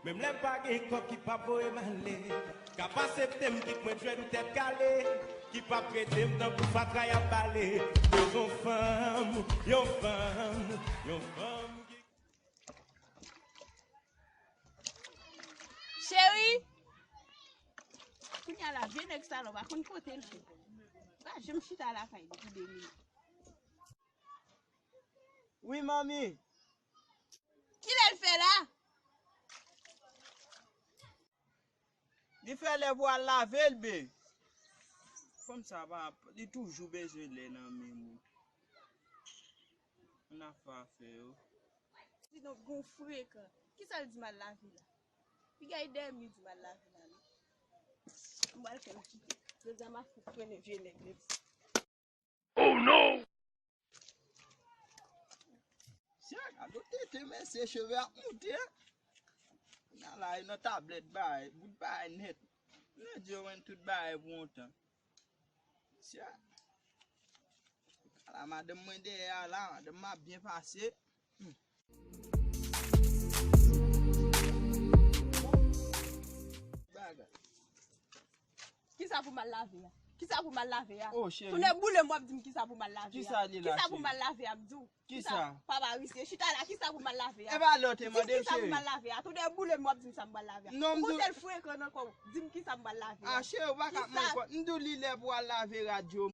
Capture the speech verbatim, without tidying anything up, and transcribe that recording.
Menm lè m pa gen kòb ki p ap voye m ale, k ap asepte m kit mwen djwèt ou tèt kale, ki p ap trete m tankou fatra y ap bale. Bezwen yon fanm, yon fanm, yon fanm ki Cheri! Kounye a la, vye nèg sa la, w pa konn kote l ye. Pa janm chita lakay li pou de minit. Wi, manmi. Kilè l fè la? Li fè lè pou al lave l, be. Fanm sa pa, li toujou bezwen lè nan men moun. Ann afè afè yo. Di non, gon frekan. Kisa l di m al lave la? Piga e dèyè m li di m al lave la, non. M pral fè l kite. Jodi a m ap fout trennen vye nèg nèg sa. Oh non! Sya, gade tete mesye, cheve ap moute. Nan la, nan tablèt bagay, bout bagay nèt. Nan di yo wè tout bagay pou yon tan. Sya. Ala madanm mwen dèyè a la, madanm m ap byen pase. Hmm. Bagay. Kisa pou m al lave a? Kisa pou m al lave a? Oh, cheri. Tounen boule m w ap di m kisa pou m al lave a. Kisa li la, cheri? Kisa pou m al lave a, m di w? Kisa? Kisa? Papa Risye, chita la, kisa pou m al lave a? E pa lè w te mande m, cheri. Di m kisa pou m al lave a. Tounen boule m w ap di m sa m pral lave a. Non, m di w. Ou gon sèl frekan nan kò w. Di m kisa m pral lave a. Ah, cheri, ou pa ka mande kò. M di w li lè pou al lave radyo.